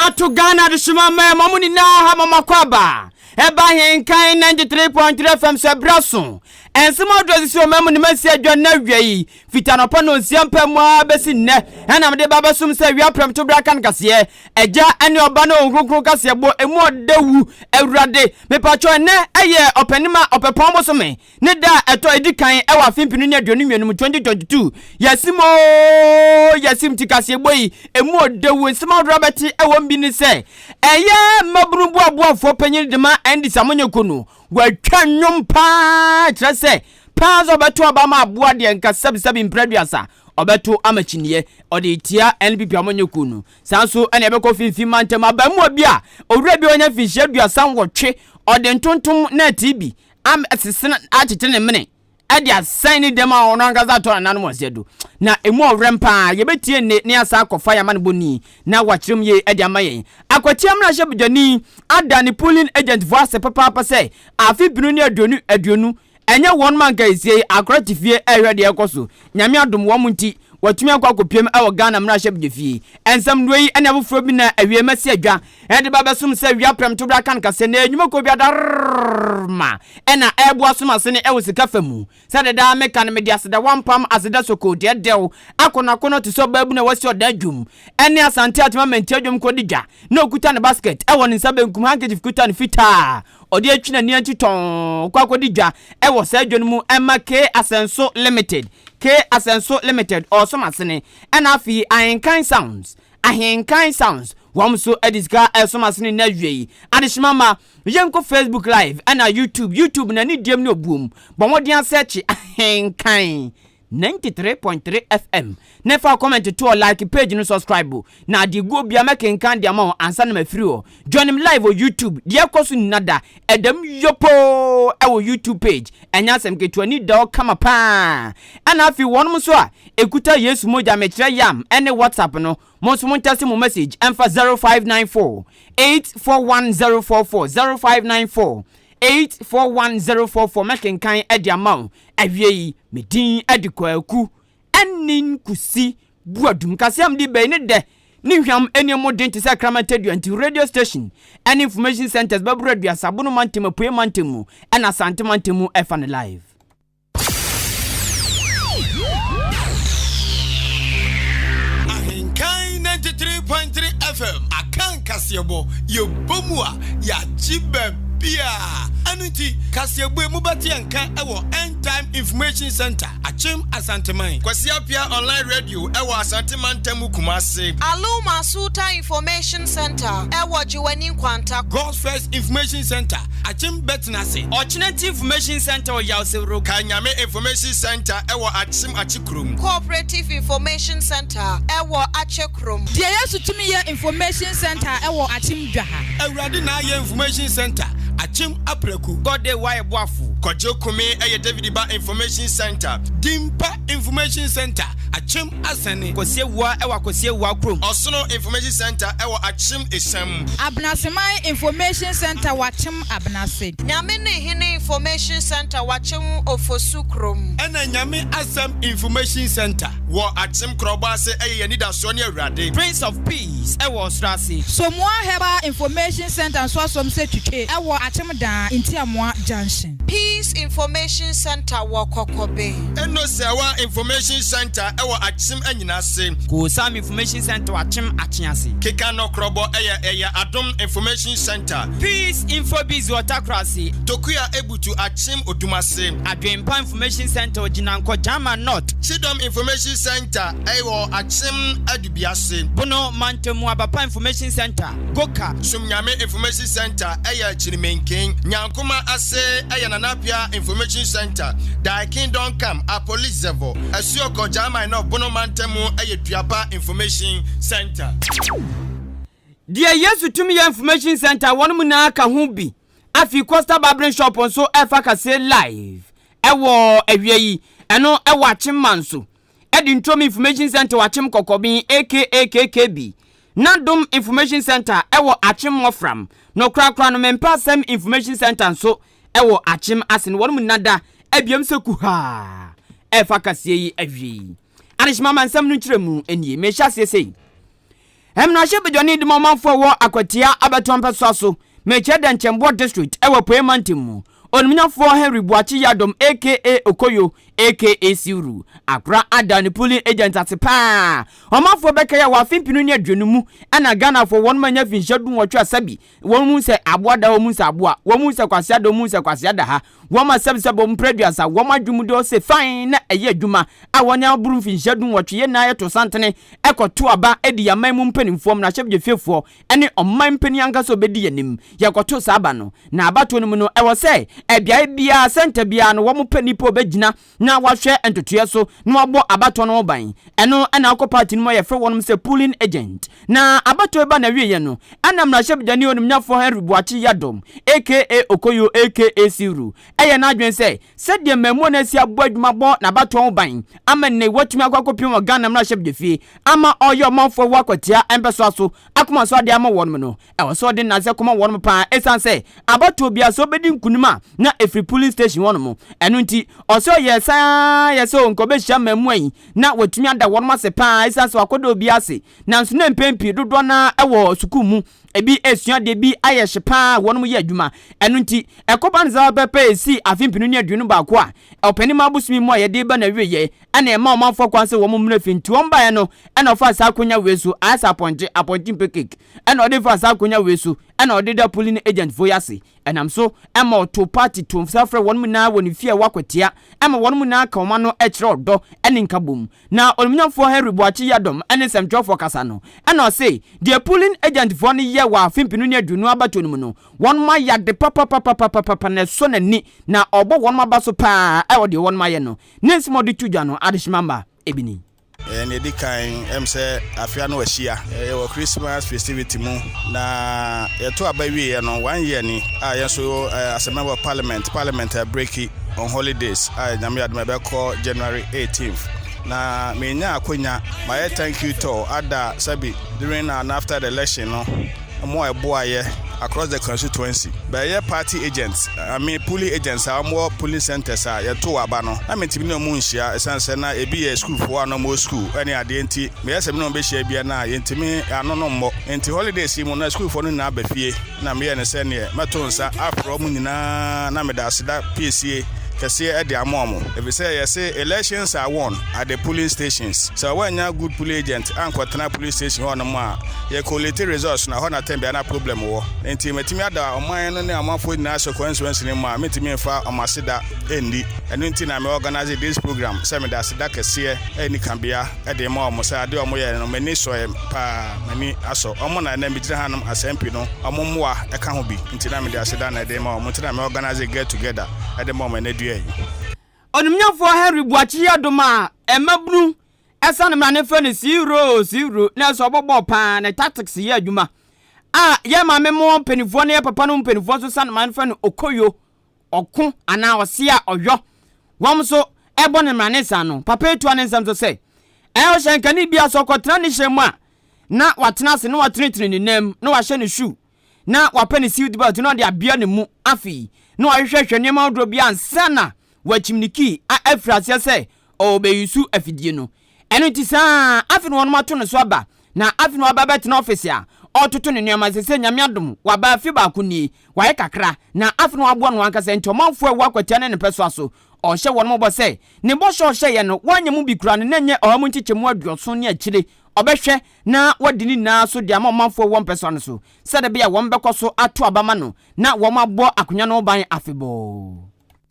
ato Ghana adehyema mma ma mo nyinaa ha ma mo akɔ aba. Ɛba Henkan 93.3 FM so ɛberɛ so. Nsɛm ahodoɔ asisi wɔ mu ne masi adwa na awia yi. Fiti anɔpa nnɔnsia mpɛ mu ara bɛsi nnɛ ɛna mede ba bɛsom sɛ awia prɛmto berɛ aka no kaseɛ. Agya ne Ɔba ne Honhom Kronkron kaseɛbɔ emu ɔdɛ wu Awurade. Mepakyɛw ɛnnɛ ɛyɛ Ɔpɛnima Ɔpɛpɔn bosome ne da a ɛtɔ edi kan ɛwɔ afe mpenu ne 22 mu 2022. Yɛasim oo yɛasim ti kaseɛbɔ yi emu ɔdɛ wu nsɛm ahodoɔ abɛte ɛwɔ mu bi ne sɛ ɛyɛ mmabunu boaboafoɔ panyin de ma NDC Amanyɔkuo no Watwa nnwom paa kyerɛ sɛ paa sɛ ɔbɛto aba ama aboa deɛ nka sɛbisɛbi mprɛ aduasa ɔbɛto ama kyiniiɛ ɔde retia NPP amanyɔkuo no. Saa nso ɛna ɛbɛkɔ finfin mantam abaamua bi a owura bi a wanya mfinhyia 38 ɔde ntontom nɛɛte bi asesene akyekyere ne mene de asɛn ne dɛm a ɔno ankasa atɔ nananom ɔsɛ do. Na emu ɔwerɛm paa. Yɛbɛtie nne na yɛasan akɔfa yɛn amanebɔni na wakyerɛ mu yie de ama yɛn. Akwatia mmarahyɛbadwani ada ne polling agent foɔ ase papaapa sɛ afe 2020 ɛnyɛ wɔn ma nka ɛsiei akora te fie ɛrehwɛ deɛ ɛrekɔ so. Nyame adom wɔn nti watumi akɔ akɔpiam wɔ Ghana mmarahyɛbadwafie. Nsɛm nnoɔ yi ne afoforɔ bi na awie masi adwa de ba bɛsom sɛ wia prɛmto berɛ aka no kasɛ na nnwuma kuo bi adarma na ɛreboa som asene wɔ sika fa mu. Sɛdeɛ daa meka no mede aseda wampam aseda sokoo deɛ dɛw akɔnɔ akɔnɔ te sɛ ɔbaabunu a wasi ɔdan adwom ne Asante Akyem Amanti adwom kɔdi dwa na ɔkuta ne basket wɔ ne nsa benkum handkerchief kuta no fitaa ɔde atwi n'ani akyi tɔnn kɔ akɔdi dwa wɔ saa dwa no mu ɛma K Asɛnso Limited K Asɛnso Limited ɔresom asene ɛna afei Ahenkan Sounds Ahenkan Sounds wɔn nso de sika ɛresom asene na awiei adehyema ma yɛnkɔ Facebook Live ɛna YouTube YouTube na ne diam ne obuom bɔ mmɔden asɛkye Ahenkan 93.3 FM na fa comment to hɔ like page no subscribe na adeɛ gu obia mɛkenkan de ama wo ansa na mafiri hɔ join me live wɔ YouTube deɛ ɛkɔ so nyina da ɛdam yopoo ɛwɔ YouTube page ɛnyɛ asɛm ketewa ni da hɔ kama paa ɛna afei wɔnom nso a ɛkuta Yesu mogya mekyerɛ yam ɛne WhatsApp no mo nso mo ntɛse mo message ɛmfa 0594 841044 0594 841044 mɛkenkan ɛde ama wo Awiei, me din de Kwaku Anin Kusi Boadum. Kaseɛ a mede ba yi ne dɛ ne hwam ne mu den te sɛ kraman tadua nti radio station ne information centers bɛboro aduasa Bono mantam, Apuei mantam mu ɛna Asante mantam mu ɛfa no live. Ahenkan 93.3 FM Akan kaseɛbɔ yɛbɔ mu a yɛagye baabiaa ɛno nti kaseɛbɔ yi mobɛte yɛn nka wɔ End Time Information Center Akyem Asanteman. Kwasi Appiah Online Radio wɔ Asante Mantam mu Kumase. Aluma Asuta Information Center wɔ Gyewane Nkwanta. God's First Information Center Akyem Bɛtenase. Ɔkyenati Information Center wɔ Yawsewuro. Kanyame Information Center wɔ Akyem Akyekurom. Cooperative Information Center wɔ Akyekurom. Deɛ Yesu Tumi Yɛ Information Center wɔ Akyem Dwaha. Awurade Na Ayɛ Information Center, Akyem Apraku. God Day Wayɛ Boafo. Kwadwo Kumi yɛ David Ba Information Center. Dimpa Information Center, Akyem Asɛne. Kwasi Awuah wɔ Akwasi Awuah kurom. Ɔsono Information Center wɔ Akyem Esiam. Abenaseman Information Center wɔ Akyem Abenase. Nyame Ne Hene Information Center wɔ Akyem Ofosu kurom. Ɛna Nyame Asɛm Information Center wɔ Akyem Korɔbɔ ase yɛ yɛn anidasoɔ ne Awurade. Prince of Peace wɔ ɔsoro ase. Somoa Herbal Information Centre nso asom sɛ twitwe wɔ Akyem Daa, Ntiamoa Junction. Peace Information Centre wɔ Kɔkɔbe. Enosewa Information Centre wɔ Akyem Anyinase. Koosam Information Centre wɔ Akyem Akyease. Keka Nɔkorɔbɔ yɛ ɛyɛ Adom Information Centre. Peace Infobiz wɔ Takorase. Tokua Ebutu Akyem Odumase. Adwenpa Information Centre wɔ Gyinankɔ, Gyama North. Kyidɔm Information Centre wɔ Akyem Adubiase. Bono Mantamu Abapa Information Centre, Goka. Sumnyame Information Centre yɛ Kyirimenken. Nyankoma ase yɛ Nana Appiah Information Centre, Thy Kingdom Come, Apolizevo. Asuokɔ, Gyama North, Bono Mantamu yɛ Duapa Information Centre. Deɛ Yesu Tumi Yɛ Information Centre wɔnom nyinaa ka ho bi. Afei Costa Barbering Shop nso ɛrefa kaseɛ live ɛwɔ awia yi, ɛno ɛwɔ Akyem Manso. Ɛde Ntom Information Centre wɔ Akyem Kɔkɔben aka KKB. Nadom Information Centre ɛwɔ Akyem Mmɔfram. Na korakora no Mempɛ Asɛm Information Centre nso ɛwɔ Akyem ase no wɔnom nyinaa da abiam sɛ kuhaa ɛrefa kaseɛ yi awie yi. Adehyema ma nsɛm no nkyerɛmu nie. Mehyɛ aseɛ sei. Mmarahyɛbadwani de ma ɔmanfoɔ a ɛwɔ Akwatia abɛtoa mpɛsoa so, mekyerɛ Dɛnkyɛmboɔ District wɔ Apueɛ Mantam mu, Onimnyafoɔ Henry Boakye Yiadom aka Okoyo aka Siwru, akora ada ne polling agent ase paa. Ɔmanfoɔ bɛkae a wɔ afe 2020 mu na Ghanafoɔ wɔnom anya afinhyia 18 a sɛbi wɔn hu sɛ aboa da hɔ wɔn hu sɛ aboa, wɔn hu sɛ kwasea da wɔn hu sɛ kwasea da ha, wɔn a sɛbi sɛbi wɔn mpere aduasa wɔn adwene mu de ɔse fann na ɛyɛ adwuma a wɔn aboro mfinhyia 18 yɛn nyinaa yɛto santene kɔto aba di yɛn aman mu mpanimfoɔ, mmarahyɛbadwafiefoɔ ne ɔman mpanin ankasa a ɔbɛdi yɛn anim. Yɛkɔto saa aba no, na abatoɔ no mu no, ɛwɔ sɛ beaeɛ biara, sɛnta biara no, wɔpɛ nnipa a wɔbɛgyina na wɔahwɛ ntotoeɛ so na wɔabɔ abatoɔ no ho ban. Ɛno na wokɔ party no mu a yɛfrɛ wɔnom sɛ polling agent. Na abatoɔ yi ba n'awieeɛ no, ɛna mmarahyɛbadwani onimnyafoɔ Henry Boakye Yiadom aka Okoyo aka Siwru yɛ n'adwene sɛ Sɛdeɛ mmaamua no asi abɔ adwuma abɔ n'abatoɔ ho ban ama nnɛ yi watumi akɔ akɔpem wɔ Ghana mmarahyɛbadwafie ama ɔreyɛ ɔmanfoɔ wɔ akwatia mpɛsoa so akoma so adeɛ ama wɔnom no, ɛwɔ sɛ ɔde nnasɛ kɔma wɔnom paa ɛsiane sɛ abatoɔ biara sɛ ɔbɛdi nkunim a na ɛfiri polling station hɔnom. Ɛno nti ɔsɛ ɔyɛɛ saa ara yɛ sɛ nka ɔbɛhyia mmaamua yi na watumi ada wɔnom ase paa ɛsiane sɛ wakɔda obiara ase nanso na mpɛn pii dodoɔ no ara wɔ sukuu mu Ebi resua adeɛ, ebi ayɛ hye paa a wɔnom yɛ adwuma. Ɛno nti, ɛkɔba no saa pɛpɛɛpɛ ɛsii afe 2021 a Ɔpɛnima abosome mu a yɛde reba n'awieɛ ɛna ɛma ɔmanfoɔ kwan sɛ wɔn mmra fie. Nti wɔn baeɛ no ɛna ɔfaa saa akonya wei so, ayɛ sɛ apɔnkye, apɔnkye mpɛ cake, ɛna ɔde faa saa akonya wei so ɛna ɔde da polling agent foɔ yi ase. Ɛnam so ma ɔtoo party too nsa frɛɛ wɔnom nyinaa wɔ ne fie a ɛwɔ Akwatia ma wɔnom nyinaa ka wɔn ano kyerɛ ɔdɔ ne nkabom. Na Onimuonyamfoɔ Henry Boakye Yiadom ne nsɛmtwerɛfoɔ kasa no, ɛna ɔse deɛ polling agent foɔ no yɛ wɔ afe 2020 abatoɔ no mu no, wɔnom ayɛ ade papapapapapa na ɛsɔ n'ani na ɔbɔ wɔnom aba so paa wɔ deɛ wɔnom ayɛ no. Ne nsɛm a ɔde to dwa no, adehyema mma, ebi ni. Nea edi kan, ɛm sɛ afe ano ahyia. Yɛwɔ Christmas festivity mu, na yɛto aba wieɛ no, one year ni a yɛn nso as a member of parliament, parliament abreki on holidays a Nyame yɛ adom a ɛbɛkɔ January 18th. Na menya akonya mayɛ thank you tour ada sɛbi during and after the election no, Wɔn a ɛboa yɛ across the constituency bɛyɛ party agents, I mean polling agents a wɔwɔ polling centers a yɛtow aba no, na mintumi ne wɔn nhyia esiane sɛ na ebi yɛ sukuufo a na wɔwɔ sukuu ne adeɛ nti, meyɛ sɛ me ne wɔn bɛhyia biara no a yɛntumi ano no mmɔ. Nti holidays yi mu na sukuufoɔ no nyinaa ba fie na meyɛɛ no sɛ neɛ mɛto nsa afrɛ wɔn nyinaa na mede aseda piesie kɛseɛ de ama wɔn efisɛ yɛse elections are won at the polling stations. Sɛ woannya good polling agent ankɔtena polling station hɔnom a, Yɛ collate results no a, hɔ na tɛm biara na problem wɔ. Nti matumi ada ɔman no ne amanfoɔ nyinaa ase constituency no mu a mentumi mfa wɔn aseda nni. Ɛno nti na me organise this program sɛ mede aseda kɛseɛ a ɛnni kabea de rema wɔn sɛ adeɛ a wɔyɛɛ no m'ani sɔeɛ paa, m'ani asɔ wɔn na ɛnnɛ megyina hanom as MP no wɔn mmoa ka ho bi nti na mede aseda na ɛde rema wɔn nti na me organise get together de ma wɔn ɛnnɛ dua yi. Onimnyamfoɔ Henry Boakye Yiadom a mmabunu Ɛsiane mmara no frɛ no Siwro Siwro na ɛsɛ ɔbɔbɔ paa ne tactics yɛ adwuma a yɛ maame mo mpanimfoɔ ne yɛ papa no mpanimfoɔ nso sane mmara no frɛ no Okoyo ɔko anaa ɔse a ɔyɔ wɔn nso ɛbɔ ne mmara ne saa no papa etua ne nsɛm so sɛ ɛyɛ ɔhyɛnkani bi a sɛ ɔkɔtena ne hyɛn mu a na watena ase na watenetene ne nan mu na wahyɛ ne shoe na wapɛ ne seat belt na ɔde abea ne mu afei na wahwehwɛhwɛ nneɛma ahodoɔ bi ansa na wakyim ne key a afiri aseɛ sɛ ɔrebɛyusu afidie no. Ɛno nti saa ara, afe na wɔnom ato ne so aba, na afe na waba abɛtena ɔfese a ɔretoto ne nneɛma. Seesei Nyame adom, waba afe baako nie, wayɛ kakra, na afe na waboa ne ho ankasa. Nti ɔmanfoɔ a ɛwɔ Akwatia ne ne mpɛsoa so, ɔrehyɛ wɔnom bɔ sɛ, ne bɔhyɛ a ɔhyɛeɛ no, wanyɛ mu bi koraa no, na ɛnyɛ ɔha mu nkyekyɛmu aduɔson ne akyire, ɔbɛhwɛ na wadi ne nyinaa so de ama ɔmanfoɔ a ɛwɔ mpɛsoa no so, sɛdeɛ ɛbɛyɛ a wɔbɛkɔ so ato aba ma no, na wɔabɔ akonwa no ho ban afebɔɔ.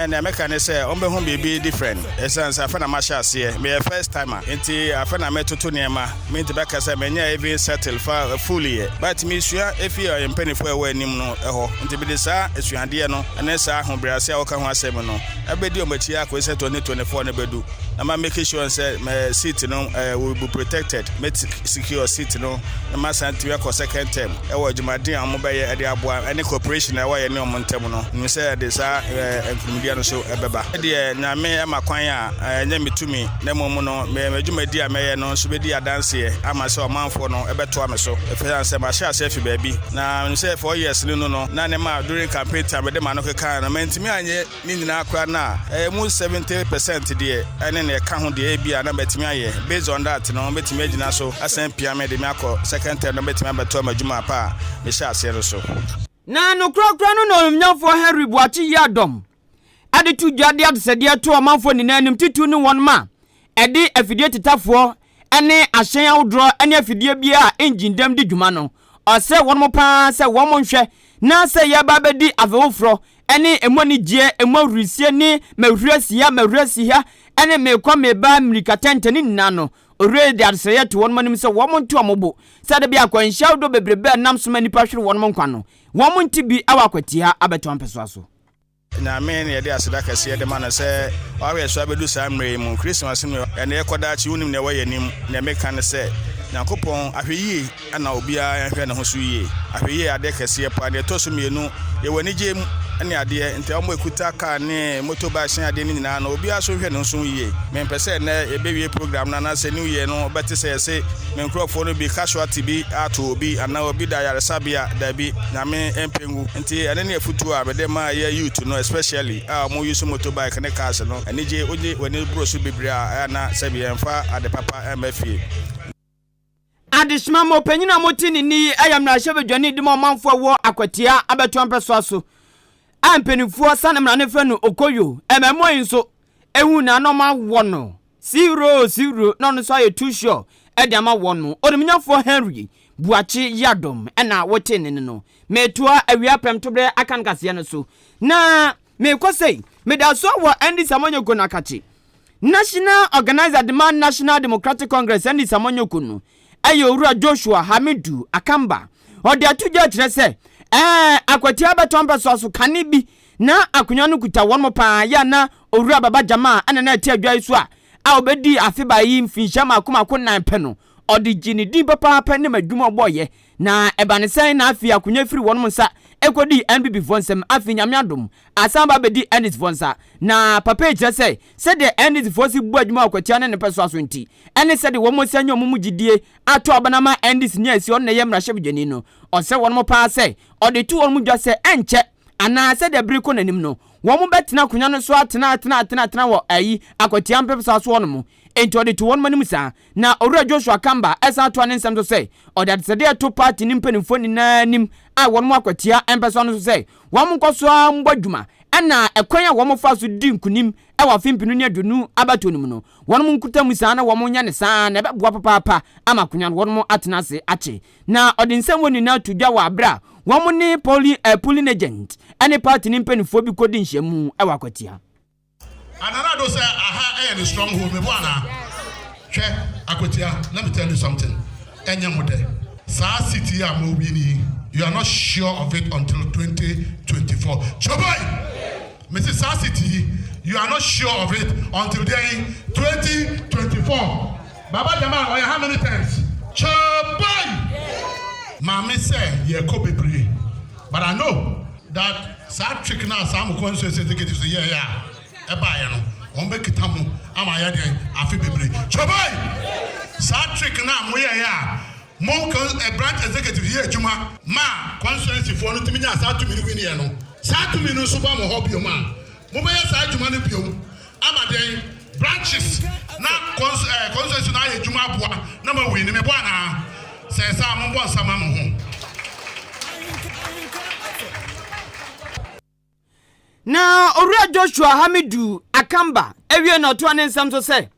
Nea mɛka ne sɛ wɔbɛhu biribi different ɛsiane sɛ afei na mahyɛ aseɛ, meyɛ first timer nti afei na metoto nneɛma, menti bɛka sɛ menyɛ even settle fa fully yɛ but mesua efi yɛn mpaninfoɔ a ɛwɔ anim no hɔ nti mede saa asuadeɛ no ne saa ahobrɛase a wɔka ho asɛm no ɛbɛdi wɔn akyi akɔsi sɛ 2024 no bɛdu na ma make sure sɛ me seat no will be protected, mɛ secure seat no na masan tumi akɔ second term. Wɔ adwumaden a wɔbɛyɛ de aboa ne cooperation a ɛwɔ yɛne wɔn ntam no, nim sɛ yɛde saa nkunimdie no nso bɛba. Me deɛ Nyame ma kwan a, ɛnyɛ me tumi, na mmom no me m'adwumadi a mɛyɛ no nso bɛdi adanseɛ ama sɛ ɔmanfoɔ no bɛtoa me so, ɛsiane sɛ mahyɛ aseɛ afi baabi. Na menim sɛ 4 years no nu no, na nneɛma a during campaign time mede m'ano kekaeɛ no, mantumi anyɛ ne nyinaa koraa no a, ɛmu 70% deɛ ɛne nea ɛka ho deɛ ebia na matumi ayɛ. Based on that no, mɛtumi agyina so asan pia me de me akɔ second term na mɛtumi abɛtoa m'adwuma pa a mehyɛ aseɛ no so. Na nokorakora no na Onimnyamfoɔ Henry Boakye Yiadom de to dwa de adesɛdeɛ to ɔmanfoɔ nyinaa anim titiriw ne wɔn ma ɛde afidie tetafoɔ ne ahyɛn ahodoɔ ne afidie biara a engine dam di dwuma no. Ɔsrɛ wɔn pa ara sɛ wɔn nhwɛ na sɛ yɛreba abɛdi afe foforɔ ne ɛmu anigyeɛ, ɛmu ahurisie ne mahuriasiha mahuriasiha ne merekɔ mereba mmirikatɛntɛ ne nyinaa no, Owura yi de adesrɛyɛ to wɔn anim sɛ wɔn nto wɔn bo sɛ da bi akwanhyia ahodoɔ bebrebe a ɛnam so ma nnipa hwere wɔn nkwa no, wɔn nte bi wɔ akwatia abɛtoa mpɛsoa so. Nyame na yɛde aseda kɛseɛ de ma no sɛ wahwɛ so abɛdu saa mmerɛ yi mu. Christmas no ɛnɛ yɛkɔ daakye wonim nea ɛwɔ yɛn anim. Nea meka ne sɛ Nyankopɔn ahwɛyie na obiara nhwɛ ne ho so yie. Ahwɛyie yɛ adeɛ kɛseɛ paa. Deɛ ɛtɔ so mmienu yɛwɔ anigyeɛ mu ne adeɛ nti wɔn a ɛkuta car ne motor bikes ne adeɛ no nyinaa no obiara nso nhwɛ ne ho so yie. Mempɛ sɛ ɛnɛ yɛbɛwie program no anaasɛ new year no wobɛte sɛ yɛse me nkurɔfoɔ no bi casualty bi ato obi anaa obi da ayaresabea. Dabi, Nyame mpɛ ngu. Nti ɛno ne afutuo a mede ma yɛ youth no especially a wɔn use motor bike ne cars no. Anigye wogye w'ani boro so bebree a ɛyɛ a na sɛbi ɛmfa ade papa mma fie. Adehyema ma ɔpanyin a mote ne nne yi yɛ mmarahyɛbadwani de ma ɔmanfo a ɛwɔ Akwatia abɛtoa mpɛsoa so a mpanimfoɔ sane mmara no frɛ no Okoyo. Mmaamua yi nso ehu na na wɔawɔ no siwuro siwuro na ɔno nso ayɛ too sure de ama wɔn no. Onimnyafoɔ Henry Buakye Yiadom na wote ne nne no. Metoa awia prɛmtoberɛ aka no kaseɛ no so na Merekɔ sei, meda so wɔ NDC amanyɔkuo no akakye. National Organiser de ma National Democratic Congress, NDC amanyɔkuo no, yɛ Owura Joshua Hamidu Akamba. Ɔde ato dwa kyerɛ sɛ, ɛɛ Akwatia abɛtɔ mpɛsoa so kane bi na akonnwa no kuta wɔn paa yɛ a na Owura Baba Jamal na na ɛte adwa yi so a a ɔbɛdii afe baa yi mfinhyia mmaako mmaako nnan pɛ no, ɔde gyee ne din papaapa ne m'adwuma ɔbɔeɛ Na ɛba no sɛn na afei akonya firi wɔnom nsa kɔdii NPP foɔ nsam, afei Nyame adom asan aba abɛdi NDC foɔ nsa. Na papa yi kyerɛ sɛ, sɛdeɛ NDC foɔ si bɔ adwuma wɔ Kwatia ne ne pɛsoa so nti, ɛne sɛdeɛ wɔn asi anya wɔn mu gyidie ato aba no ama NDC ni a ɛsi ɔno na ɛyɛ mmarahyɛbadwani no, ɔsrɛ wɔnom paa sɛ ɔde to wɔnom dwa sɛ ɛnkyɛ anaa sɛdeɛ bere kɔ n'anim no, wɔn bɛtena akonya no so atena atena atena atena wɔ ayi Akwatia mpepsa so hɔnom. Enti ɔde to wɔnom anim saa. Na Owura Joshua Kamba san toa ne nsɛm so sɛ, ɔde adesrɛdeɛ reto party no mpanimfoɔ nyinaa anim a wɔn akwatia mpɛsoa no so sɛ wɔn nkɔ so ara mmɔ adwuma na ɛkwan a wɔn faa so dii nkunim wɔ afe 2020 abatoɔ no mu no, wɔn nkuta mu saa na wɔn nyɛ no saa na ɛbɛboa papaapa ama akonya no wɔn atena ase akye. Na ɔde nsɛm wɔ nyinaa to dwa wɔ aberɛ a wɔn ne polling, eh, polling agent ne party no mpanimfoɔ bi kɔdi nhyiamu wɔ akwatia. Nana Addo sɛ aha ɛyɛ ne stronghold mebo anaa? Hwɛ Akwatia let me tell you something ɛnyɛ mo dɛ saa seat yi a mo win yi you are not sure of it until 2024 Choboy! Mese saa seat yi you are not sure of it until deɛn 2024 Baba Jamal ɔyɛ how many times? Choboy! Maame sɛ yɛkɔ bebree but I know that Saa trick no a saa mo constituency executives no yɛeɛ a ɛbaeɛ no, wɔn bɛkita mo ama ayɛ deɛn afe bebree. Kyoboy! Saa trick no a moyɛeɛ a mo eh, branch executives yɛ adwuma maa constituency foɔ no tumi nyaa saa tumi no winiɛ no, saa tumi no nso ba mo hɔ biom a, mobɛyɛ saa adwuma no biom ama deɛn branches na cons eh, constituency no ayɛ adwuma aboa na ma wini. Meboa anaa? Sɛ saa a, mombɔ nsa ma mo ho. Na Owura Joshua Hamidu Akamba awie na ɔtoa ne nsɛm so sɛ,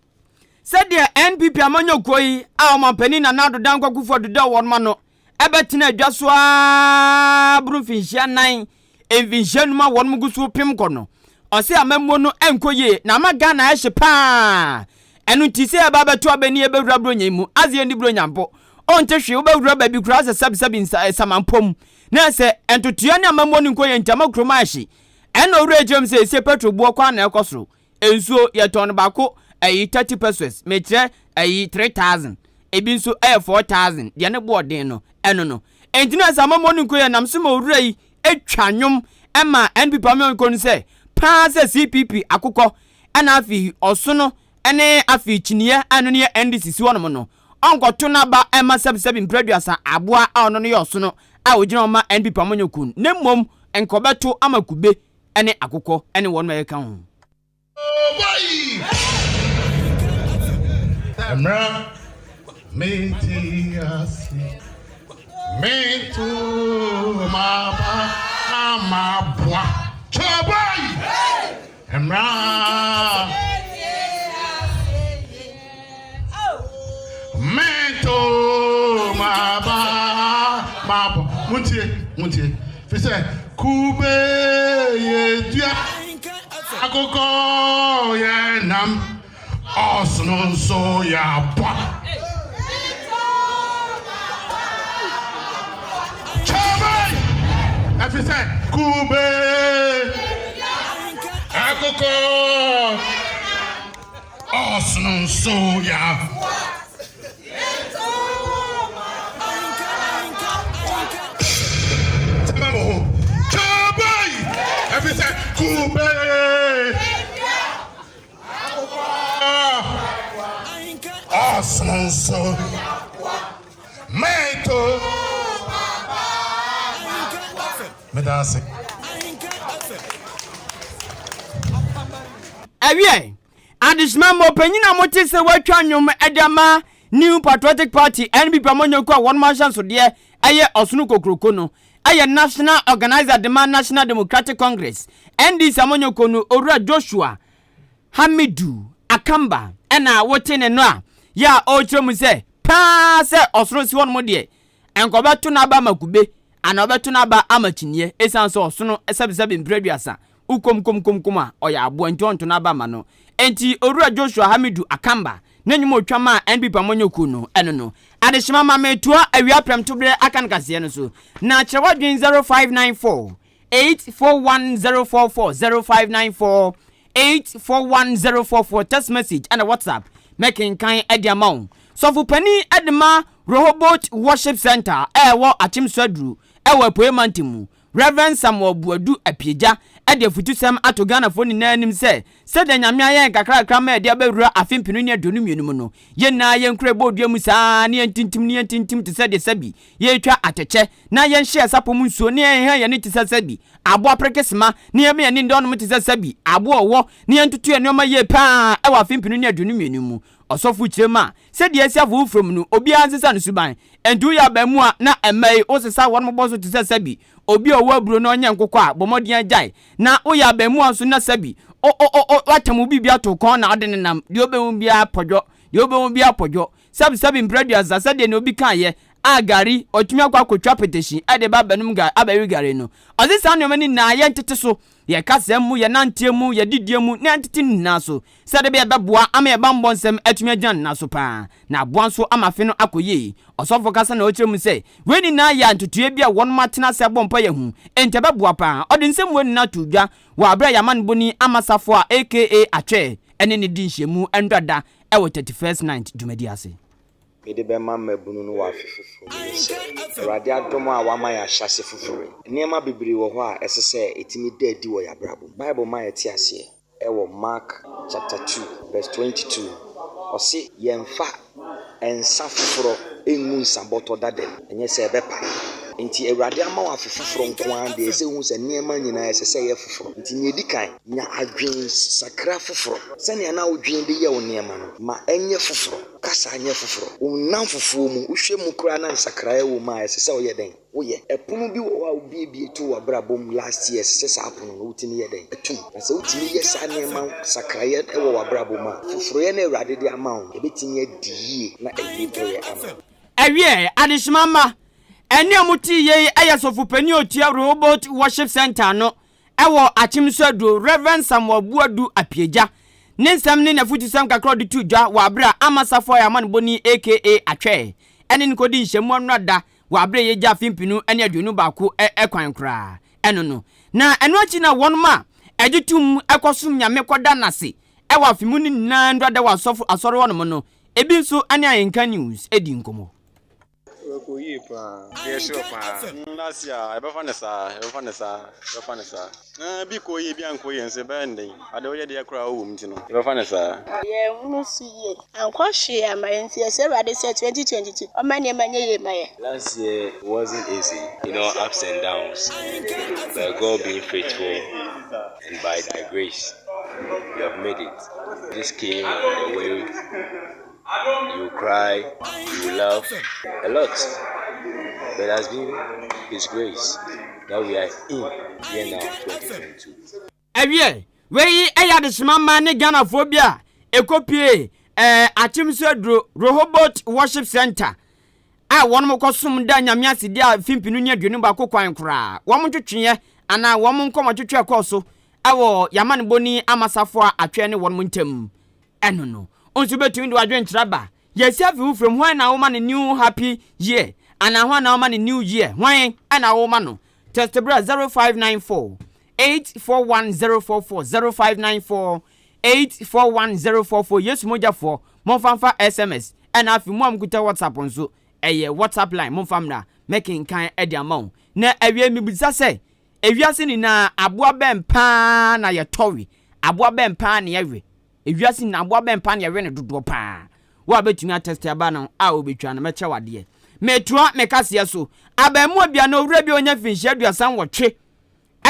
sɛdeɛ NPP amanyɔkuo yi a ɔmampanin Nana Addo Dankwa Akufo-Addo da wɔn ano bɛtena adwa so ara boro mfinhyia nnan, mfinhyia num a wɔn gu so pem kɔ no, ɔse amammuo no nkɔ yie na ama Ghana ayɛ hye paa. Ɛno nti sɛ yɛba abɛto aba ni yɛbɛwura Buronya yi mu, adze yɛnni Buronya mpo. Ɔnte hwee, wobɛwura baabi koraa sɛ sɛbsɛbi nsa samanpɔ mu. Na sɛ ntotoeɛ ne amammuo no nkɔ yie nti ama kurom ayɛ hye. Ɛna owura yi kyerɛ mu sɛ ɛsei petrol boɔ kɔ ara na ɛkɔ soro. Nsuo, yɛtɔn no baako ɛyi 30 pesos, mekyerɛ ɛyi 3000, ebi nso ɛyɛ 4000, deɛ ne boɔ den no, ɛno no. Enti na sɛ amammuo no nkɔ yie nam so ma owura yi twa nnwom ma NPP amanyɔkuo no sɛ, paa sɛ CPP akokɔ ɛna afei ɔsono ne afei kyiniiɛ a ɛno no yɛ NDC si hɔnom no, ɔnkɔto n'aba mma sɛbisɛbi mprɛduasa aboa a ɔno no yɛ ɔsono a ɔgyina hɔ ma NPP amanyɔkuo no, na mmom nka ɔbɛto ama kube ne akokɔ ne wɔnom a ɛkeka ho. Mmra mete ase mento m'aba na maboa Kyɛbai Mmra mento m'aba mabɔ Montie montie fi sɛ kube yɛ dua akokɔ yɛ nam Ɔsono nso yɛ aboa. Kyɛbɛn! Efisɛ kube, akokɔ, ɔsono nso yɛ aboa. Kyɛbɛn mo ho. Kyɛbɛn! Efisɛ kube. Ɔsono nso mɛto. Meda ase. Ɛwiɛ, adehyema ma ɔpanyin a mote sɛ watwa nnwom de ama New Patriotic Party, NPP, amanyɔkuo a wɔnom ahyɛnsodeɛ yɛ ɔsono kokroko no yɛ National Organiser de ma National Democratic Congress, NDC, amanyɔkuo no, Owura Joshua Hamidu Akamba na wote ne no a yɛ a ɔrekyerɛ mu sɛ paa sɛ ɔsono si hɔnom deɛ nka ɔbɛto n'aba ama kube anaa ɔbɛto n'aba ama kyiniiɛ ɛsiane sɛ ɔsono sɛbesɛbe mprɛ aduasa wokomkomkomkom a ɔyɛ aboa nti ɔnto n'aba mma no. Enti Owura Joshua Hamidu Akamba ne nnwom a ɔtwa maa NPP amanyɔkuo no ɛno no. Adehyema ma metoa awia prɛmtoberɛ aka no kaseɛ no so na kyerɛ w'adwene 0594 841044 0594 841044 text message ɛna WhatsApp mɛkenkan ɛde ama wo. Sɔfo panin ɛde ma Rehoboth Worship Center ɛwɔ Akyem Suaduru ɛwɔ Apueɛ Mantam mu Rev. Samuel Boadu Apiagya de afutusɛm ato Ghanafoɔ nyinaa anim sɛ, sɛdeɛ Nyame ayɛ yɛn kakrakra ma yɛde abɛwura afe mpenu ne 22 mu no, yɛn nyinaa yɛnkura ɛbɔɔdua mu saa ara na yɛntintim na yɛntintim te sɛ deɛ sɛbi yɛretwa atɛkyɛ, na yɛnhye yɛn sapɔ mu nsuo na yɛnhɛn yɛn ani te sɛ sɛbi aboa perekesema, na yɛmma yɛn ani nnda ɔnom te sɛ sɛbi aboa ɔwɔ, na yɛntoto yɛn nneɛma yie pa ara wɔ afe mpenu ne 22 mu. Ɔsɔfo kyerɛ mu a, sɛdeɛ asi afo foforɔ mu no, obiara nsesa ne suban. Enti woyɛ abaamua na mma yi wosesa wɔn bɔ so te sɛ sɛbi obi a ɔwɔ aburo na ɔnyɛ nkokɔ a, bɔ mmɔden ara gyae. Na woyɛ abaamua nso na sɛbi o o o o woatam wo biribi ato wo kɔn na wode nenam, deɛ wobɛhu biara pɔdwɔ, deɛ wobɛhu biara pɔdwɔ. Sɛbi sɛbi mprɛ aduasa sɛdeɛ nea obi kaeɛ a gari, ɔtumi akɔ akɔtwa petehyin de ba abɛnom gari, abɛwe gari no. Ɔse saa nneɛma no nyinaa yɛntete so. Yɛn kasa mu, yɛn nanteɛ mu, yɛn didie mu, na yɛntete ne nyinaa so, sɛdeɛ ɛbɛyɛ ɛbɛboa ama yɛn bammɔ nsɛm atumi agyina ne nan so pa ara, na aboa nso ama afe no akɔ yie. Ɔsɔfoɔ kasa na ɔkyerɛ mu sɛ, wei nyinaa yɛ ntotoeɛ bi a wɔnom atena ase abɔ mpaeɛ ahu, enti ɛbɛboa pa ara. Ɔde nsɛm wei nyinaa too dwa wɔ aberɛ a yɛn amanebɔni Ama Safoa aka Atwɛɛ ne no di nhyiamu nnora da wɔ 31st Night dwumadie ase. Mede bɛma mmabunu no wɔ afe foforo mu ne sɛ, Awurade adom a wama yɛn ahyɛase foforo yi, nneɛma bebree wɔ hɔ a ɛsɛ sɛ ɛtumi da adi wɔ yɛn abrabɔ mu. Bible ma yɛte aseɛ wɔ Mark chapter 2 verse 22, ɔse yɛmfa nsa foforɔ ngu nsabɔtɔ dada mu, ɛnyɛ sɛ ɛbɛpae. Nti Awurade ama wo afe foforɔ nko ara deɛ, ɛsɛ sɛ wohu sɛ nneɛma nyinaa ɛsɛ sɛ ɛyɛ foforɔ. Nti nea ɛdi kan, nya adwensakra foforɔ. Sɛnea na wodwen de yɛ wo nneɛma no, ma ɛnyɛ foforɔ. Kasa nyɛ foforɔ. Wo nnamfofoɔ mu, wohwɛ mu koraa na nsakraeɛ wɔ mu a, ɛsɛ sɛ woyɛ dɛn? Woyɛ. Ɛpono bi wɔ hɔ a wobuebue too w'abrabɔ mu last year, ɛsɛ sɛ saa pono no wotumi yɛ dɛn? Ɛtom. Na sɛ wotumi yɛ saa nneɛma nsakraeɛ wɔ w'abrabɔ mu a, foforoyɛ no a Awurade de ama wo no, ɛbɛtumi adi yie na awie pɛyɛ ama wo. Ɛwiɛ, adehyema mma, ɛnne a motee yei yɛ Sɔfopanin a ɔtua Rehoboth Worship Centre ano wɔ Akyem Suaduro, Rev. Samuel Boadu Apiagya. Ne nsɛm ne n'afutusɛm kakra a ɔde too dwa wɔ aberɛ a Ama Safoa yɛ amanebɔni aka Atwɛɛ ne no kɔdi nhyiamu anora da wɔ aberɛ a yɛgya afe mpenu ne 21 kwan koraa ɛno no. Na ɛno akyi na wɔnom a ɛgye tom kɔsom Nyame kɔda no ase wɔ afe mu no nyinaa ndura da wɔ asɔfo asɔre hɔnom no, ebi nso ne Ahenka News di nkɔmmɔ. Ɛkɔ yie paa. Yɛ sure paa. Last year yɛbɛfa no saa, yɛbɛfa no saa, yɛbɛfa no saa. Na bi kɔ yie, bi ankɔ yie nso ɛbɛyɛ no den. Adeɛ woyɛ deɛ koraa wowɔ mu nti no, yɛbɛfa no saa. Yɛnhunu so yie. Ankɔ hwee amma yɛn nti yɛsrɛ Awurade sɛ 2022 ɔmma nneɛma nyɛ yie mma yɛn. Last year wasn't easy, you know ups and downs, but God being faithful and by thy grace we have made it. This came in a way you cry, you laugh a lot, but it has been His grace that we are in here now 2022. Ɛwiɛ, wei yɛ adehyema mma ne Ghanafoɔ bi a ɛkɔpue ɛɛ Akyem so aduro Rehoboth Worship Centre a wɔn kɔsom da Nyame ase di a mfempinu ne 21 kwan koraa. Wɔn ntwetweɛ anaa wɔn nkɔmmɔtwetwe ɛkɔɔ so ɛwɔ Yamanebɔni Amasafo a atwɛn ne wɔn ntam ɛno no. Nso bɛtumi de w'adwenkyerɛ aba. Yɛsi afi wo firim, hwan na woma no new happy year anaa hwan na woma no new year, hwan na woma no? Text bra 0594 841044 0594 841044 Yesu mogyafoɔ momfa mfa SMS ɛna afei mo a mokuta WhatsApp nso ɛyɛ WhatsApp line momfa mmra mɛkenkan ɛde ama wo. Na awie mebisa sɛ ewiase nyinaa aboa bɛn paa na yɛtɔwe, aboa bɛn paa na yɛwe? Ewiase nyinaa aboa bɛn paa na yɛwe no dodoɔ paa? Wo a bɛtumi atɛste aba no a wobɛtwa no mɛkyɛ wadeɛ. Metoa me kaseɛ so. Abaamuwa bi anaa owura bi a ɔnya mfinhyia 38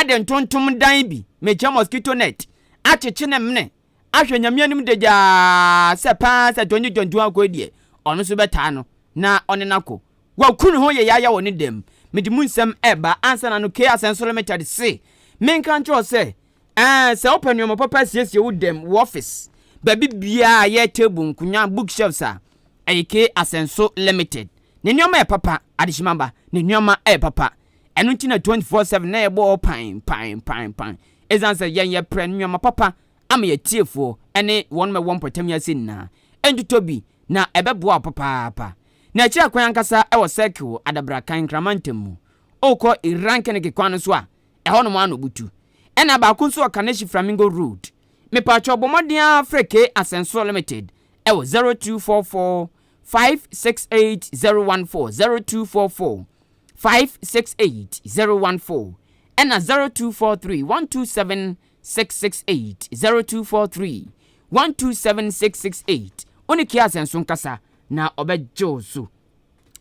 de ntontom dan bi, mekyɛ mosquito net, akyekye ne mene ahwɛ Nyame anim dagyaa sɛ paa sɛ 2021 akɔ yi deɛ ɔno nso bɛtaa no na ɔne no akɔ. Waku ne ho yayaaya wɔ ne dam. Mede mu nsɛm ɛreba ansa na no K Asɛnso Limited se menka nkyerɛ wo sɛ ɛɛ sɛ wopɛ nneɛma papa asiesie wo dam, wo office, baabi biara a yɛ table, nkonnwa, book shelves a, ɛyɛ K Asɛnso Limited. Ne nneɛma yɛ papa, adehyema ba, ne nneɛma yɛ papa. Ɛno nti na 24/7 na yɛbɔ hɔ pan pan pan pan. Ɛsiane sɛ yɛn yɛprɛ nneɛma papa ama yɛn atiefoɔ ne wɔn a ɛwɔ mpɔtam yi ase nyinaa. Ntotɔ bi na ɛbɛboa wo papaapa. Na akyiri akwan ankasa wɔ Circle, Adabraka, Nkrama ntam mu. Wokɔ Iran Keneke kwan no so a, ɛhɔnom ara na obutu. Ɛna baako nso wɔ Kaneshie Flamingo Road. Mepaakyɛw bɔ mmɔden ara frɛ K Asɛnsoɔ Limited wɔ 0244 568 014, 0244 568 014, ɛna 0243 127 668, 0243 127 668. Wo ne K Asɛnso nkasa na ɔbɛgye wo so.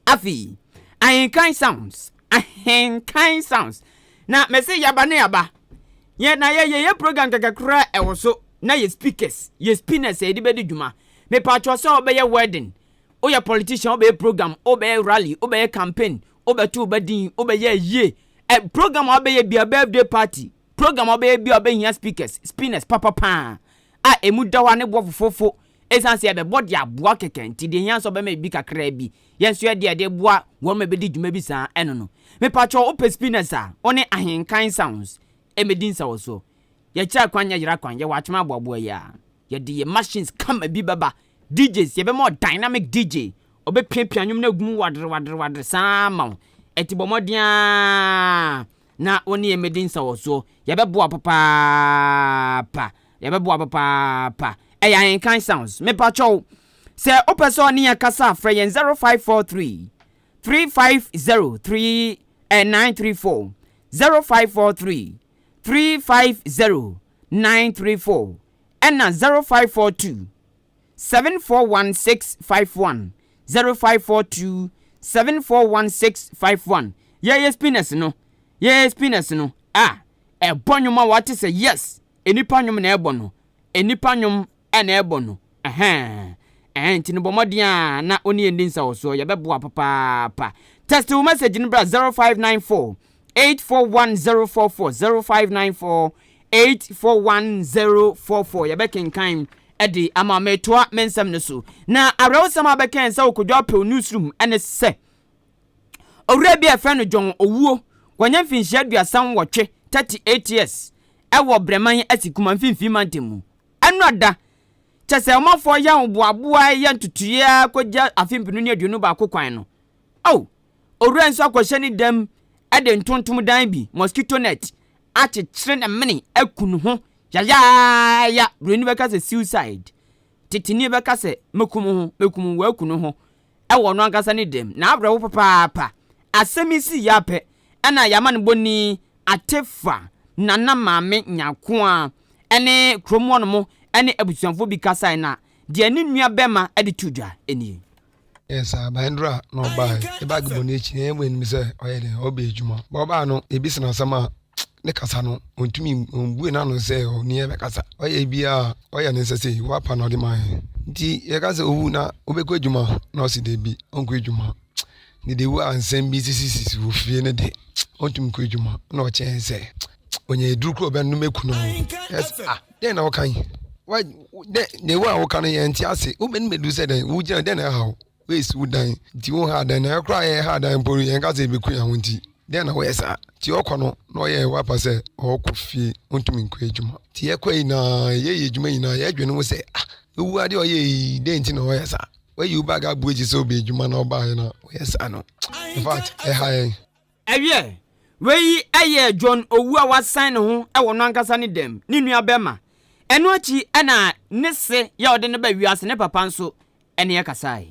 Afei, Ahenkan Sounds, Ahenkan Sounds. Na mese yaba ne yaba. Yɛ na yɛ yɛ yɛ program kɛkɛ koraa ɛwɔ so na yɛ speakers, yɛ spinners a yɛde bɛdi dwuma. Mepatwɔ sɛ wobɛyɛ wedding, woyɛ politician, wobɛyɛ program, wobɛyɛ rally, wobɛyɛ campaign, wobɛto wo ba din, wobɛyɛ ayie, ɛ program a wobɛyɛ bia birthday party, program a wobɛyɛ bia wobɛhia speakers, spinners papapaa a emu da hɔ a ne boɔ fofofo. Esiane sɛ yɛbɛbɔ de aboa kɛkɛ nti, deɛ ehia sɛ ɔbɛma ebi kakraa bi. Yɛn nso yɛde yɛde boa wɔn ma ebedi dwuma bi saa ɛno no. Mepakyɛw wopɛ spinners a, wo ne Ahenkan Sounds mmedi nsawɔsoɔ. Yɛkyerɛ kwan nyɛ yera kwan, yɛwɔ akyem aboaboa yi ara. Yɛde yɛn machines kama bi bɛba. DJs, yɛbɛma wo dynamic DJ. Ɔbɛpiapia nnwom no agu mu wadere wadere wadere saa ama wo. Ɛnti bɔ mmɔden ara na wo ne yɛn mmɛdi nsawɔsoɔ. Yɛbɛboa wo papaapa. Yɛbɛboa papaapa. Ɛyɛ Ahenkan Sounds. Mepakyɛw, sɛ wopɛ sɛ ɔne yɛn kasa a, frɛ yɛn 0543 350 3 eh, 934 0543 350 934 ɛna 0542 741651 0542 741651. Yɛyɛ spinners no, yɛyɛ spinners no a ɛbɔ nnwom a wɔate sɛ yes, nnipa nnwom na ɛbɔ no, nnipa nnwom na ɛbɔ no, ɛhɛn, ɛhɛn, nti no bɔ mmɔden a na wo ne yɛn di nsawɔsoɔ, yɛbɛboa papaapa. Text wo message no bra 0594 841044 0594 841044 yɛbɛkenkan de ama metoa me nsɛm no so. Na awerɛhosɛm a bɛkɛn sɛ wokɔdwa apɛw newsroom ɛne sɛ owura bi a ɛfrɛ no John Owuo, wanya mfinhyia 38, 38 years, ɛwɔ Brɛman Asikuma mfimfini mantam mu. Ɛno ada kyɛ sɛ ɔmanfoɔ yɛ ahoboaboa yɛ ntotoeɛ ara kɔgya afe 2021 kwan no. Oh, owura nso akɔhyɛ ne dam de ntontom dan bi, mosquito net, akyekyere ne mene aku ne ho yayaaya. Buroni bɛka sɛ suicide. Teteni bɛka sɛ mɛkum ho, mɛkum ho, waku ne ho. wɔ ɔno ankasa ne dam, na awerɛhow papaapa. Asɛm yi sii ara pɛ na y'amanebɔni Atefa Nana Maame Nyakoa ne kurom hɔnom ne abusuafoɔ bi kasae na deɛ ne nua bɛma de too dwa nie. Yɛ saa Bandura na ɔbae. Ne bag bɔ n'akyi na yɛn anim sɛ ɔyɛ dɛn ɔbɛ adwuma. Ba ɔbaa no yɛbisa no asɛm a ne kasa no ɔntumi ɔmbue n'ano sɛ ɔne yɛn bɛkasa. Ɔyɛ biara ɔyɛ ne nsa sei wapa na ɔde ma yɛn. Nti yɛka sɛ owu na wobɛkɔ adwuma na ɔse dabi ɔnkɔ adwuma. Ne de wu a nsɛm bi sisisisi wɔ fie no de ɔntumi nkɔ adwuma na ɔkyɛn sɛ ɔnya aduru koro ɔbɛnom aku no. Ah dɛn na woka yi? Wa dɛ deɛ wo a woka no yɛn nte ase. Wobɛnim aduru sɛ dɛn? Wogyina dɛn na ɛha wo? Woesi wo dan nti wo ha dan na ɛkora yɛ ha dan mpo yɛn ka sɛ ebeku yɛn ho nti dɛn na woyɛ saa? Nti ɔkɔ no na ɔyɛ wapa sɛ ɔkɔ fie ɔntumi nkɔ adwuma. Nti yɛkɔ yi na yɛyɛ adwuma nyinaa yɛdwene ho sɛ ah ewu adeɛ ɔyɛ yi dɛn nti na ɔyɛ saa? Wayi wo bag abu akyi sɛ ɔbɛ adwuma na ɔbaeɛ na ɔyɛ saa no in fact ɛha yɛn. Ɛwiɛ, wei yɛ John Owu a wasan ne ho wɔ no ankasa ne dɛm, ne nua bɛma. Ɛno akyi na ne se yɛ ɔde no ba wiase, ne papa nso ne yɛ kasae.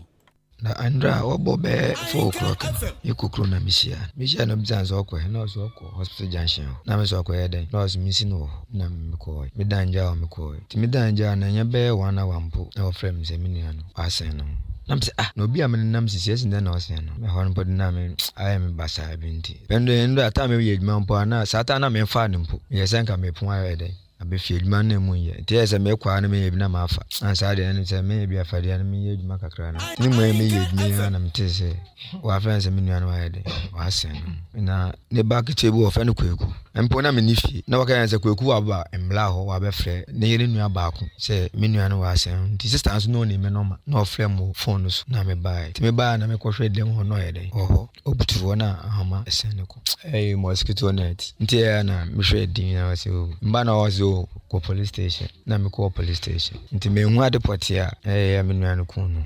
Na anwummerɛ a wɔbɔ bɛyɛ 4 o'clock no, mekɔ kurom na mehyia no. Mehyia no bisa no sɛ ɔkɔ he, na ɔse ɔkɔ hospital junction hɔ. Na me sɛ ɔkɔyɛ dɛn? Na ɔse mensi no wɔ hɔ. Na mekɔɔe. Medan gyaa hɔ mekɔɔe. Nti medan gyaa no ɛnyɛ bɛyɛ one hour mpo na ɔfrɛɛ me sɛ me nua no wasen ne ho. Na mese ah na obi a menenam sisi esi dɛn na ɔsen no? Ɛhɔ no mpo de na me ayɛ me basaa bi nti. Ɛno deɛ time a meyɛ adwuma mpo a na saa time no na memfaa no mpo. Meyɛ sɛ nka mepon ayɛ dɛn? Aba fie, adwuma no na emu nyɛ. Nti ɛyɛ sɛ mekɔ ara na menya bi na mafa. Na saa deɛ ɛne sɛ menya bi afa deɛ na menyɛ adwuma kakra no. Ne mu meyɛ adwuma yi ara na metee sɛ wɔafrɛ no sɛ me nua no wayɛ dɛn, wɔasɛn no. Na ne ba ketewa bi wɔfrɛ no Kwaku. Mpo na menni fie. Na wɔka kyerɛ no sɛ Kwaku aba mmla hɔ, wɔabɛfrɛ ne yere nua baako sɛ me nua no wɔasɛn no. Nti sista nso na ɔnim me nɔma na ɔfrɛ me wɔ fon no so na mebaeɛ. Nti mebaeɛ na mekɔhwɛɛ dɛm hɔ na ɔyɛ dɛn, ɔwɔ hɔ. Obutu hɔ na ahoma sɛn ne kɔn. Ɛyɛ mosquito net. Nti ɛyɛ na mehwɛ din na ɔsɛ o. Mba na ɔsɛ o kɔ police station. Na mekɔɔ police station. Nti menhu ade pɔtee a ɛyɛ me nua no kuu no.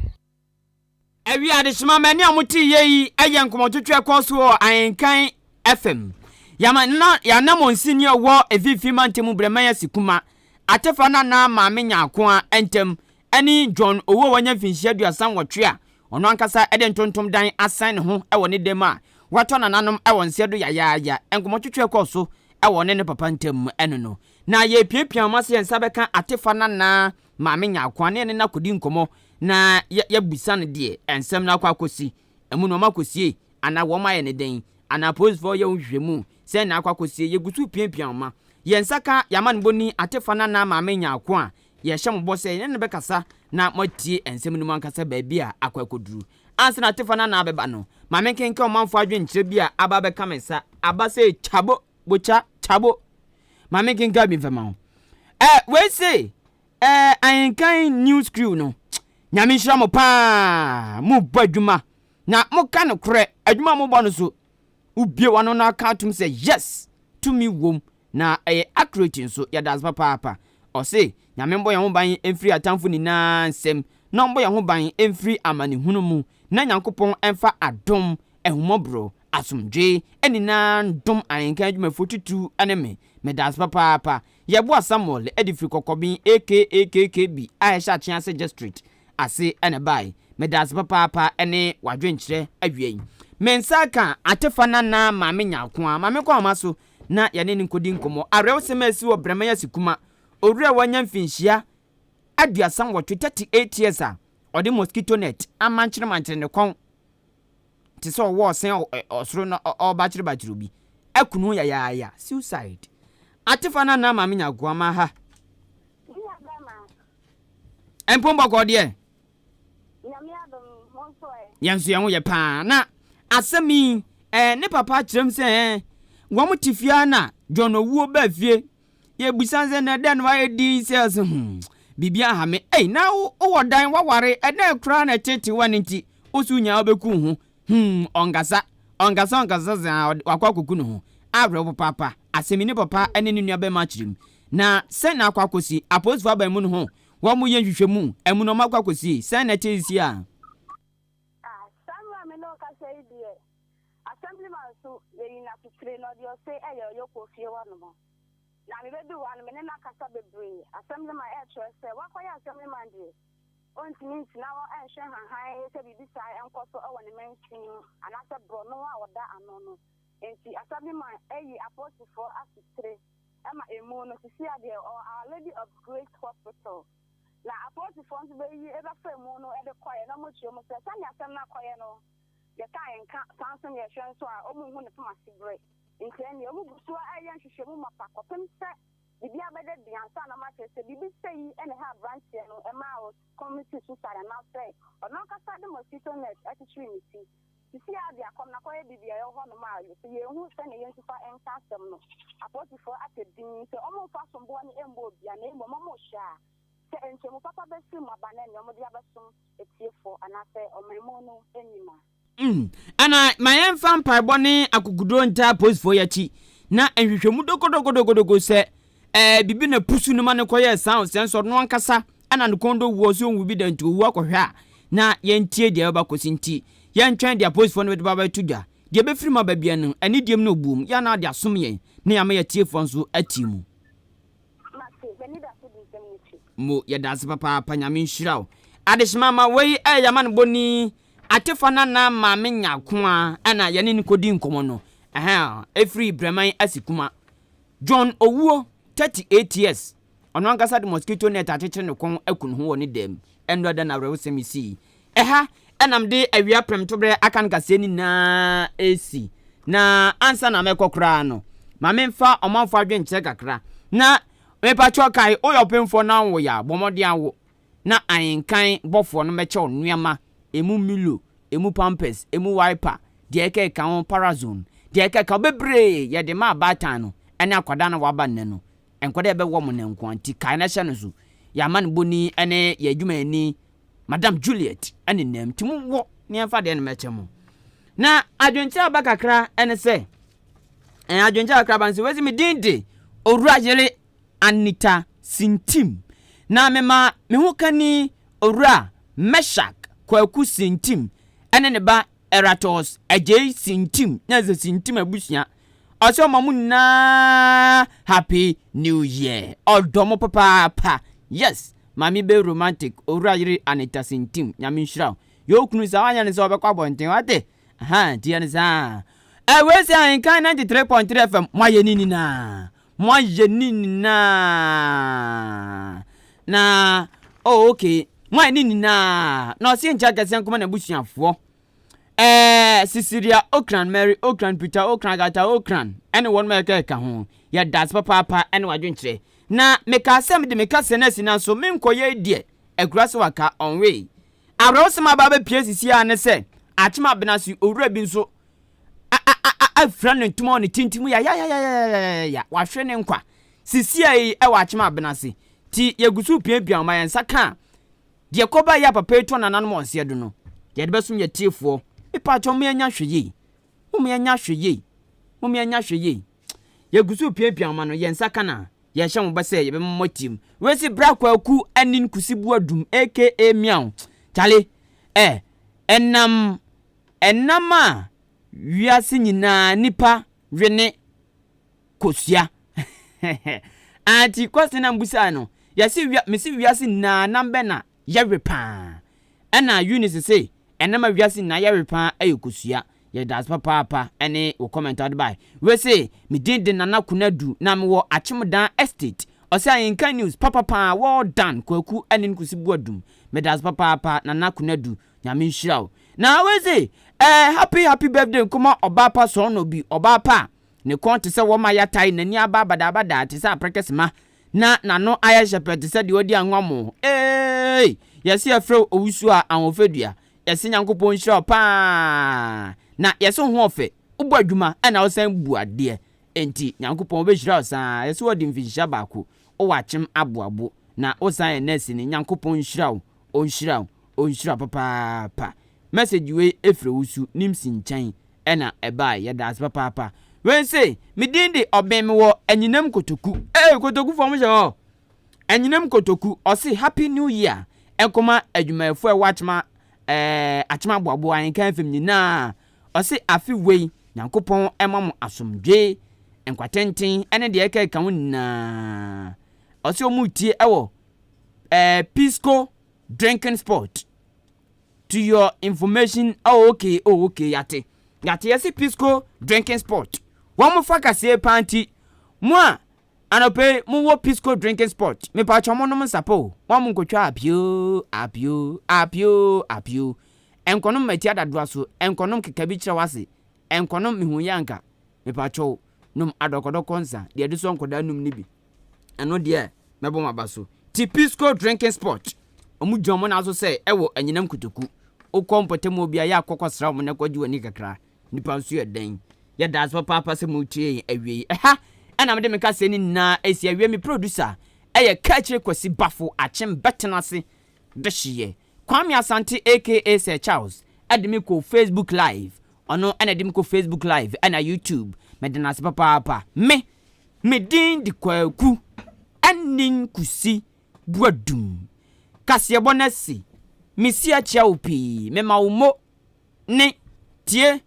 Awia adehyema ma ɛne a wɔte yie yi yɛ nkɔmmɔtwetwe a ɛkɔɔ so wɔ Ahenkan FM. Yɛama na yɛanammɔnsini a ɛwɔ Mfimfini Mantam mu Brɛman Asikuma, Atefa Nana Maame Nyarkoa ntam ne John Owu a wanya mfinhyia 38 a ɔno ankasa de ntontom dan asan ne ho wɔ ne dan mu a watɔ nananom wɔ nsɛ do yayaaya. Nkɔmmɔtwetwe a ɛkɔɔ so wɔ ɔne ne papa ntam no no, na yɛrepiapia wɔn ase yɛn nsa bɛka Atefa Nana Maame Nyarkoa na yɛne no akɔdi nkɔmmɔ na yɛabisa no deɛ nsɛm no akɔ akɔsi. Ɛmu no wɔakɔsie anaa wɔayɛ no dɛn? Anaa apolisifoɔ reyɛ ho nhwehwɛmu sɛn na akɔ akɔsie? Yɛgu so repiapia wɔn ma yɛn nsa ka yɛn amanebɔni Atefa Nana Maame Nyarko a Yɛhyɛ mo bɔ sɛ yɛne no bɛkasa na moatie nsɛm no mu ankasa baabi a akɔ akɔduru. Ansa na Atefa no anan abɛba no, ma menkenkan ɔmanfoɔ adwenkyerɛ bi a aba abɛka me nsa. Aba sɛ kyabo, bokya, kyabo. Ma menkenkan bi mfa ma wo. Ɛ, wei se, ɛ, Ahenkan News Crew no, Nyame nhyira mo paa, mobɔ adwuma, na moka nokorɛ, adwuma a mobɔ no so, wobue w'ano na aka atom sɛ yes, tumi wom, Na ɛyɛ accurate nso, yɛda ase papaapa. Ɔse, Nyame mbɔ yɛn ho ban mfiri atamfo nyinaa nsam, na ɔmbɔ yɛn ho ban mfiri amanehunu mu, na Nyankopɔn mfa adom, ahummɔborɔ, asomdwoe nyinaa ndom Ahenkan adwumafoɔ titiriw ne me. Meda ase papaapa. Yɛboa Samuel de firi Kɔkɔben aka KKB a ɛhyɛ Akyease District ase na ɛbae. Meda ase papaapa ne w'adwenkyerɛ awia yi. Me nsa aka Atefa Nana Maame Nyarkoa. Maame kɔ ahoma so na yɛne no nkɔdi nkɔmmɔ. Awerɛhosɛm a asi wɔ Brɛman Asikuma, owura a wanya mfinhyia 38, 38 years, a ɔde mosquito net amankyerɛmankyerɛ ne kɔn te sɛ ɔwɔ ɔsɛn ɔsoro na ɔrebakyerebakyere obi aku ne ho yayaaya, suicide. Atefa no anaa Maame Nyakoa ma ha. Mpom bɔkɔɔ deɛ. Yɛn nso yɛn ho yɛ paa. Na asɛm yi, eh, ne papa akyerɛ m sɛ eh, wɔn te fie ara na John owuo baa fie. Yɛbisa sɛ na dɛn na wayɛ din sɛ ɔsɛ hmm, biribi aha me. Ei, na wowɔ dan, waware, ɛdɛn koraa na ɛtete wa no nti, wo so nyaa wobɛku wo ho. Hmm, ɔnkasa, ɔnkasa, ɔnkasa saa, wakɔ akɔku ne ho. Awerɛho papaapa. Asɛm yi ne papa ne ne nua bɛrima akyerɛ mu. Na sɛn na akɔ akɔsi? Apolisifoɔ aban mu no ho Wɔyɛ nhwehwɛmu, ɛmu na wɔakɔ akɔsie. Sɛn na ɛte seesei a? Ah, saa mmerɛ a me ne wo kasa yi deɛ, Assemblyman nso, yɛyi no asokyire na ɔde ɔse ɛyɛ ɔyɛ kɔ fie hɔ nom. Na me bɛduru hɔ a no, me ne no akasa bebree. Assemblyman ɛɛkyerɛ sɛ, wakɔyɛ Assemblyman deɛ, Ɔntumi ntena hɔ nhwɛ nhahan sɛ biribi saa nkɔ so wɔ ne mansin mu anaasɛ borɔno a ɔda ano no. Enti Assemblyman ayi apolisifoɔ asotire ma emu no sisi a deɛ ɔwɔ Our Lady of Grace Hospital. Na apolisifoɔ nso bɛyi bɛfa emu no de kɔeɛ na wɔkyerɛ mu sɛ sɛdeɛ asɛm no akɔyɛ no yɛka a yɛnka saa nso na yɛhwɛ nso a wɔnhu ne poma siberɛ. Nti ɛnneɛ wɔgu so ara reyɛ nhwehwɛmu mapa kɔpem sɛ Biribiara bɛda adi ansa na wɔakyerɛ sɛ biribi sei na ɛha aberanteɛ no ma ɔkɔmitee suicide anaasɛ ɔno ankasa de mosquito net akyekyere ne ti. Sisi ara de akɔm no akɔyɛ biribi a ɛwɔ hɔnom a sɛ yɛnhu sɛnea yɛnsi fa nka asɛm no. Apolisifoɔ atɛ dinn sɛ wɔmfa somboɔ no mmɔ obiara na mmom wɔhwɛ a sɛ nkyɛmu papa bɛfiri mu aba na ɛnneɛ wɔde abɛsom atiefoɔ anaasɛ ɔman mu no nyinaa. Mm, ɛna ma yɛmfa mpaebɔ ne akokoduro ntaa apolisifoɔ yi akyi na nhwehwɛmu dokodokodokodoko sɛ ɛɛ biribi na pusu no ma no kɔyɛɛ saa o, sɛ nso ɔno ankasa ɛna ne kɔn dɔ wuo sɛ ɔnwu bi da nti owu akɔhwɛ a na yɛntie deɛ ɛbɛba kɔsi nti yɛntwɛn deɛ apolisifoɔ no bɛde ba bɛto dwa deɛ ɛbɛfiri mu aba bia no anidiem ne obuom yɛ na ade asom yɛn na yɛama yɛatiefoɔ nso atie mu. Mate, m'ani da so di nsɛm no akyi. Mo, yɛda ase papaapa, Nyame nhyira wo. Adehyema ma wei ɛyɛ y'amanebɔni Atefa Nana Maame Nyarkoa ɛna yɛne no kɔdi nkɔmmɔ no, ɛhɛn, ɛfiri Brɛman Asikuma. John Owuo, 38 years, ɔno ankasa de mosquito net akyekyere ne kɔn aku ne ho wɔ ne dan mu. Ɛnnora da na awerɛhosɛm yi sii. Ɛha na mede awia prɛmtoberɛ aka no kaseɛ no nyinaa resi. Na ansa na mɛkɔ koraa no, ma memfa ɔmanfoɔ adwenkyerɛ kakra. Na mepakyɛw kae, woyɛ ɔpemfoɔ na woyɛ a, bɔ mmɔden awo na ahenkan bɔfoɔ no mmɛkyɛ wo nnoɔma, ɛmu Milo, ɛmu pampers, ɛmu wiper, deɛ ɛkeka ho, parazone, deɛ ɛkeka ho bebree yɛde ma abaatan no ne akwadaa no a waba nnɛ no. Nkwadaa a ɛbɛwɔ mo nnɛ nko ara nti kae na hyɛ no nso. Yɛn amanebɔni ne yɛn adwumayɛni Madam Juliet ne nam nti mo wɔ ne yɛmfa deɛ no mɛkyɛ mo. Na adwenkyerɛ aba kakra ne sɛ, ɛn adwenkyerɛ kakra aba ne sɛ, wei sɛ me din de Owura Yere Anita Sintim na mema me ho kani Owura Meshak Kwaku Sintim ne ne ba Eratos Agyei Sintim na ɛsɛ Sintim abusua. Ɔsɛ ɔma mo nyinaa happy new year. Ɔdɔ mo papaapa. Yes, maame bɛ romantic owura yere Anita Sintim. Nyame nhyira wo. Yɛ okunu saa wanyɛ ne sɛ ɔbɛkɔ abɔnten wate. Aha, nti yɛ ne saa. Ɛwei sɛ Ahenkan 93.3 FM moayɛ ne nyinaa. Moayɛ ne nyinaa. Na, oh, okay. Moayɛ ne nyinaa. Na ɔse nkyɛ akɛseɛ nkɔma n'abusuafoɔ. Ɛɛ, Cecilia Okran, Mary Okran, Peter Okran, Agatha Okran, ɛne wɔn a ɛka ɛka ho. Yɛda ase papaapa ɛne w'adwenkyerɛ. Na mekaa sɛ mede me kaseɛ no asi nanso menkɔyɛ deɛ akura sɛ waka ɔnwee. Awerɛhosɛm a aba abɛpue sisi ara ne sɛ Akyem Abenase owura bi nso afira ne ntoma wɔ ne tinti mu yayayayayaya wahwere ne nkwa sisi yi ɛwɔ Akyem Abenase ti yɛgu so piapia ma yɛn nsa ka deɛ kɔba yɛ papa yi tɔ nananom wɔn seɛ do no yɛde bɛsom yɛ tiefoɔ mepaakyɛw mo yɛnya hwɛ yie mo yɛnya hwɛ yie mo yɛnya hwɛ yie yɛgu so piapia ma no yɛn nsa ka na Yɛhyɛ mo bɔ sɛ yɛbɛma mo atim. Wei se bra Kwaku Anin Kusi Boadum aka Miaw. Charlie eh, ɛnam ɛnam a wiase nyinaa nipa we ne kosua. Auntie question na mbusae no, yɛse wia, mese wiase nyinaa nam bɛn na yɛwe paa. Ɛna Eunice se ɛnam a wiase nyinaa yɛwe paa ɛyɛ kosua. Yɛda ase papaapa ɛne wo comment a wode bae. Wei se me din de Nana Konadu na mewɔ Akyemdan Estate. Ɔse Ahenkan News papa paa well done Kwaku ɛne Nkusi Boadum. Meda ase papaapa Nana Konadu Nyame nhyira wo. Na wei se eh happy happy birthday nkɔma ɔbaa pa sɔɔnɔ bi ɔbaa pa a ne kɔn te sɛ wɔma yatae n'ani aba abadaabadaa te sɛ aprɛkɛsema na n'ano ayɛ hyɛpɛɛ te sɛ deɛ ɔdi anwamoo. Eeii! Yɛse yɛfrɛ wo owusu a ahoɔfɛ dua. Yɛse Nyankopɔn nhyira wo paa. Na yɛse wo ho ɔfɛ, wobɔ adwuma ɛna wosan bu adeɛ. Enti Nyankopɔn ɔbɛhyira wo saa. Yɛse woadi mfinhyia baako, wowɔ akyem aboabo, na wosan yɛ nɛɛseni. Nyankopɔn nhyira wo, ɔnhyira wo, ɔnhyira wo papaapa. Message wei ɛfiri owusu Nimsi nkyɛn ɛna ɛbae. Yɛda ase papaapa. Wei se, me din de Ɔben mewɔ Anyinam Kotoku. Ee Kotokufoɔ mo hyɛ hɔ. Anyinam Kotoku, ɔse Happy New Year nkɔma adwumayɛfoɔ a ɛwɔ Akyema ɛɛ Akyema Aboabo Ahenkan FM nyinaa. Ɔse afe wei Nyankopɔn ɛma mo asomdwee, nkwatenten ɛne deɛ ɛkeka ho nyinaa. Ɔse ɔmo retie ɛwɔ ɛɛ Pisco. Drinking Spot to your information oh okay oh okay yate yate yɛse Pisco Drinking Spot wɔn mo fa kaseɛ paa nti mo a anɔpɛ yi mo wɔ Pisco Drinking Spot mepatwɔ mo nom nsapa o mo a mo nkotwa apio apio apio apio ɛnkɔnom mati adadoa so ɛnkɔnom keka bi kyerɛ wase ɛnkɔnom mehu yɛ anka mepatwɔ nom adɔkɔdɔkɔ nsa deɛ ɛde so nkɔdaa num no bi ɛno deɛ mɛbɔ m'aba so. Tipisco drinking spot, wɔn gyina wɔn nan so sɛ ɛwɔ anyinam kotoku. Wokɔ mpɔtam hɔ bi a, yɛ a kɔ kɔsra wɔn na kɔgye w'ani kakra. Nnipa nso yɛ dɛn? Yɛda ase papaapa sɛ motie yɛn awiei. Ɛha na mede me kaseɛ no nyinaa asi awie. Me producer yɛ Kaakyire Kwasi Bafo Akyem Bɛtenase Dehyeɛ. Kwame Asante aka Sir Charles de me kɔ Facebook live. Ɔno na ɛde me kɔ Facebook live ɛna YouTube. Meda no ase papaapa. Me Me din de Kwaku Anin Kusi Boadum. Kaseɛbɔ no asi. Mesi akyia wo pii. Mema wo mo ne tie.